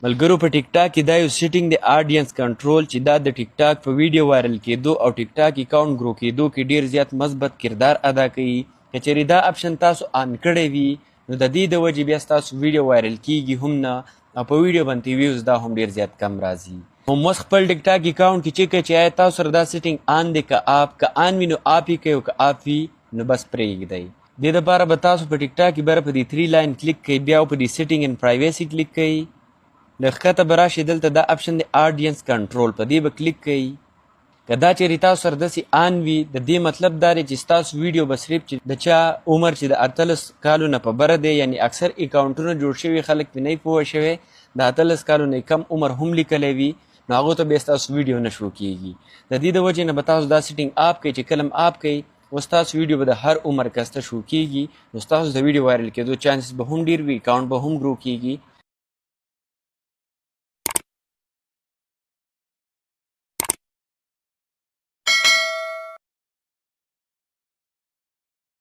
ملګرو، په ټیک ټاک کې دا یو سیټینګ دی، آډینس کنټرول، چې دا د ټیک ټاک په ویډیو وایرل کېدو او ټیک ټاک اکاونټ ګرو کېدو کې ډیر زیات مثبت کردار ادا کوي. که چېرې دا اپشن تاسو آن کړی وي، نو د دې د وجې بیا ستاسو ویډیو وایرل کیږي هم نه او په ویډیو باندې ویوز دا هم ډیر زیات کم راځي. هم اوس خپل ټیک ټاک اکاونټ کې چیک کړئ چې آیا تاسو سره دا سیټینګ آن دی که آف. که آن وي نو آف یې کوئ او که آف وي نو بس پرېږدئ. دې دپاره به تاسو په ټیک ټاک کې بره په دې 3 لاین کلیک کړئ، بیا په دې سیټینګ اینډ پرایویسي کلیک کړئ. له ښکته به راشي، دلته دا اپشن دی آډینس کنټرول، په دې به کلیک کړئ. که دا چېرې تاسو سره داسې آن وي، د دې مطلب دا دی چې ستاسو ویډیو به صرف چې د چا عمر چې د 18 کالو نه په بره دی، یعنی اکثر اکاونټونه جوړ شوي، خلک پرې نه پوه شوی، د 18 کالو نه کم عمر هم لیکلی وي، نو هغو ته بیا ستاسو ویډیو نه شو کیږي. د دې د وجې نه به تاسو دا سیټینګ آف کړئ، چې کله هم آف کړئ، اوس ستاسو ویډیو به د هر عمر کس ته شو کیږي، نو ستاسو د ویډیو وایرل کېدو چانسز به هم ډیر وي، اکاونټ به هم ګرو کیږي.